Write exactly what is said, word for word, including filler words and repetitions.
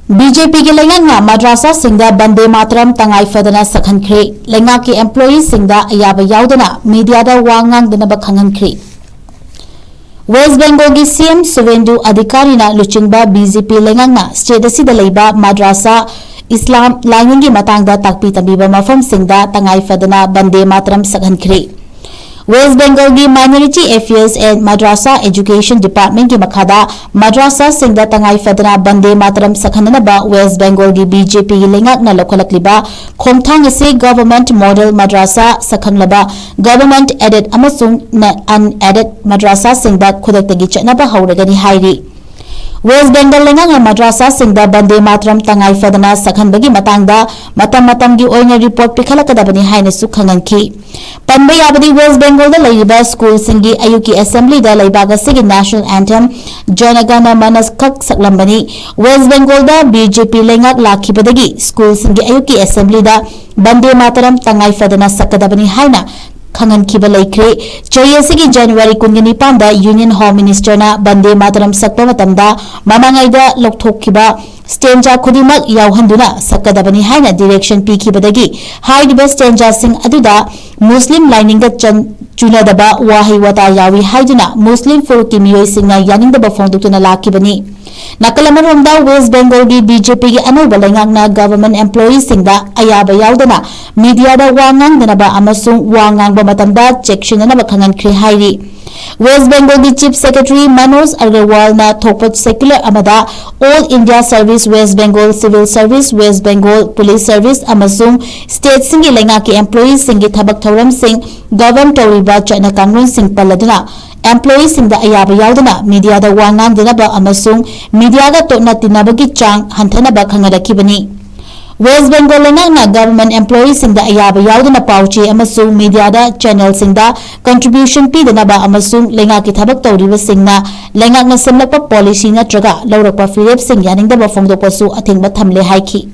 B J ꯄꯤꯒꯤ ꯂꯩꯉꯥꯛꯅ ꯃꯗ꯭ꯔꯥꯁꯥꯁꯤꯡꯗ ꯕꯟꯗꯦ ꯃꯥꯇꯔꯝ ꯇꯉꯥꯏ ꯐꯗꯅ ꯁꯛꯍꯟꯈ꯭ꯔꯦ꯫ ꯂꯩꯉꯥꯛꯀꯤ employeeꯁꯤꯡꯗ ꯑꯌꯥꯕ ꯌꯥꯎꯗꯅ mediaꯗ ꯋꯥ ꯉꯥꯡꯗꯅꯕ ꯈꯪꯍꯟꯈ꯭ꯔꯦ꯫ West Bengalꯒꯤ C M ꯁꯨꯚꯦꯟꯗꯨ ꯑꯙꯤꯀꯥꯔꯤꯅ ꯂꯨꯆꯤꯡꯕ B J P ꯂꯩꯉꯥꯛꯅ state ꯑꯁꯤꯗ ꯂꯩꯕ ꯃꯗ꯭ꯔꯥꯁꯥ, ꯏꯁꯂꯥꯝ ꯂꯥꯏꯅꯤꯡꯒꯤ ꯃꯇꯥꯡꯗ ꯇꯥꯛꯄꯤ ꯇꯝꯕꯤꯕ ꯃꯐꯝꯁꯤꯡꯗ ꯇꯉꯥꯏ ꯐꯗꯅ ꯕꯟꯗꯦ ꯃꯥꯇꯔꯝ ꯁꯛꯍꯟꯈ꯭ꯔꯦ꯫ West Bengalꯒꯤ Minority Affairs and Madrasa Education Departmentꯀꯤ ꯃꯈꯥꯗ ꯃꯗ꯭ꯔꯥꯁꯥꯁꯤꯡꯗ ꯇꯉꯥꯏ ꯐꯗꯅ ꯕꯟꯗꯦ ꯃꯥꯇꯔꯝ ꯁꯛꯍꯟꯅꯅꯕ West Bengalꯒꯤ B J Pꯒꯤ ꯂꯩꯉꯥꯛꯅ ꯂꯧꯈꯠꯂꯛꯂꯤꯕ ꯈꯣꯡꯊꯥꯡ ꯑꯁꯤ government model ꯃꯗ꯭ꯔꯥꯁꯥ, ꯁꯛꯈꯪꯂꯕ government aided ꯑꯃꯁꯨꯡ unaided ꯃꯗ꯭ꯔꯥꯁꯥꯁꯤꯡꯗ ꯈꯨꯗꯛꯇꯒꯤ ꯆꯠꯅꯕ ꯍꯧꯔꯒꯅꯤ ꯍꯥꯏꯔꯤ꯫ West Bengal ꯂꯩꯉꯥꯛꯅ ꯃꯗ꯭ꯔꯥꯁꯥꯁꯤꯡꯗ ꯕꯟꯗꯦ ꯃꯥꯇꯔꯝ ꯇꯉꯥꯏ ꯐꯗꯅ ꯁꯛꯍꯟꯕꯒꯤ ꯃꯇꯥꯡꯗ ꯃꯇꯝ ꯃꯇꯝꯒꯤ ꯑꯣꯏꯅ report ꯄꯤꯈꯠꯂꯛꯀꯗꯕꯅꯤ ꯍꯥꯏꯅꯁꯨ ꯈꯪꯍꯟꯈꯤ꯫ ꯄꯟꯕ ꯌꯥꯕꯗꯤ, West Bengalꯗ ꯂꯩꯔꯤꯕ schoolꯁꯤꯡꯒꯤ ꯑꯌꯨꯛꯀꯤ assemblyꯗ ꯂꯩꯕꯥꯛ ꯑꯁꯤꯒꯤ national anthem ꯖꯅ ꯒꯅ ꯃꯅ ꯈꯛ ꯁꯛꯂꯝꯕꯅꯤ꯫ West Bengalꯗ B J P ꯂꯩꯉꯥꯛ ꯂꯥꯛꯈꯤꯕꯗꯒꯤ schoolꯁꯤꯡꯒꯤ ꯑꯌꯨꯛꯀꯤ assemblyꯗ ꯕꯟꯗꯦ ꯃꯥꯇꯔꯝ ꯇꯉꯥꯏ ꯐꯗꯅ ꯁꯛꯀꯗꯕꯅꯤ ꯍꯥꯏꯅ ꯈꯪꯍꯟꯈꯤꯕ ꯂꯩꯈ꯭ꯔꯦ꯫ ꯆꯍꯤ ꯑꯁꯤꯒꯤ January ꯀꯨꯟꯒ ꯅꯤꯄꯥꯟꯗ Union Home Ministerꯅ ꯕꯟꯗꯦ ꯃꯥꯇꯔꯝ ꯁꯛꯄ ꯃꯇꯝꯗ ꯃꯃꯥꯡꯉꯩꯗ ꯂꯧꯊꯣꯛꯈꯤꯕ stanza ꯈꯨꯗꯤꯡꯃꯛ ꯌꯥꯎꯍꯟꯗꯨꯅ ꯁꯛꯀꯗꯕꯅꯤ ꯍꯥꯏꯅ direction ꯄꯤꯈꯤꯕꯗꯒꯤ ꯍꯥꯏꯔꯤꯕ stanzaꯁꯤꯡ ꯑꯗꯨꯗ ꯃꯨꯁꯂꯤꯝ ꯂꯥꯏꯅꯤꯡꯒ ꯆꯟ-, ꯆꯨꯅꯗꯕ ꯋꯥꯍꯩ ꯋꯥꯇꯥ ꯌꯥꯎꯏ ꯍꯥꯏꯗꯨꯅ ꯃꯨꯁꯂꯤꯝ ꯐꯨꯔꯨꯞꯀꯤ ꯃꯤꯑꯣꯏꯁꯤꯡꯅ ꯌꯥꯅꯤꯡꯗꯕ ꯐꯣꯡꯗꯣꯛꯇꯨꯅ ꯂꯥꯛꯈꯤꯕꯅꯤ꯫ ꯅꯥꯀꯜ ꯑꯃꯔꯣꯝꯗ, West Bengalꯒꯤ B J Pꯒꯤ ꯑꯅꯧꯕ ꯂꯩꯉꯥꯛꯅ government employeeꯁꯤꯡꯗ ꯑꯌꯥꯕ ꯌꯥꯎꯗꯅ mediaꯗ ꯋꯥ ꯉꯥꯡꯗꯅꯕ ꯑꯃꯁꯨꯡ ꯋꯥ ꯉꯥꯡꯕ ꯃꯇꯝꯗ ꯆꯦꯛꯁꯤꯟꯅꯅꯕ ꯈꯪꯍꯟꯈ꯭ꯔꯦ ꯍꯥꯏꯔꯤ꯫ West Bengalꯒꯤ Chief Secretary ꯃꯅꯣꯖ ꯑꯒꯔꯋꯥꯜꯅ ꯊꯣꯛꯄ circular ꯑꯃꯗ All India Service West Bengal, Civil Service West Bengal, Police Service ꯑꯃꯁꯨꯡ stateꯁꯤꯡꯒꯤ ꯂꯩꯉꯥꯛꯀꯤ employeeꯁꯤꯡꯒꯤ ꯊꯕꯛ ꯊꯧꯔꯝꯁꯤꯡ govern ꯇꯧꯔꯤꯕ ꯆꯠꯅ ꯀꯥꯡꯂꯣꯟꯁꯤꯡ ꯄꯜꯂꯗꯨꯅ employeeꯁꯤꯡꯗ ꯑꯌꯥꯕ ꯌꯥꯎꯗꯅ mediaꯗ ꯋꯥ ꯉꯥꯡꯗꯅꯕ ꯑꯃꯁꯨꯡ mediaꯒ ꯇꯣꯠꯅ ꯇꯤꯟꯅꯕꯒꯤ ꯆꯥꯡ ꯍꯟꯊꯅꯕ ꯈꯪꯍꯜꯂꯛꯈꯤꯕꯅꯤ꯫ West Bengal ꯂꯩꯉꯥꯛꯅ government employeeꯁꯤꯡꯗ ꯑꯌꯥꯕ ꯌꯥꯎꯗꯅ ꯄꯥꯎ ꯆꯦ ꯑꯃꯁꯨꯡ mediaꯗ channelꯁꯤꯡꯗ contribution ꯄꯤꯗꯅꯕ ꯑꯃꯁꯨꯡ ꯂꯩꯉꯥꯛꯀꯤ ꯊꯕꯛ ꯇꯧꯔꯤꯕꯁꯤꯡꯅ ꯂꯩꯉꯥꯛꯅ ꯁꯦꯝꯂꯛꯄ policy ꯅꯠꯇ꯭ꯔꯒ ꯂꯧꯔꯛꯄ ꯐꯤꯔꯦꯞꯁꯤꯡ ꯌꯥꯅꯤꯡꯗꯕ ꯐꯣꯡꯗꯣꯛꯄꯁꯨ ꯑꯊꯤꯡꯕ ꯊꯝꯂꯦ ꯍꯥꯏꯈꯤ꯫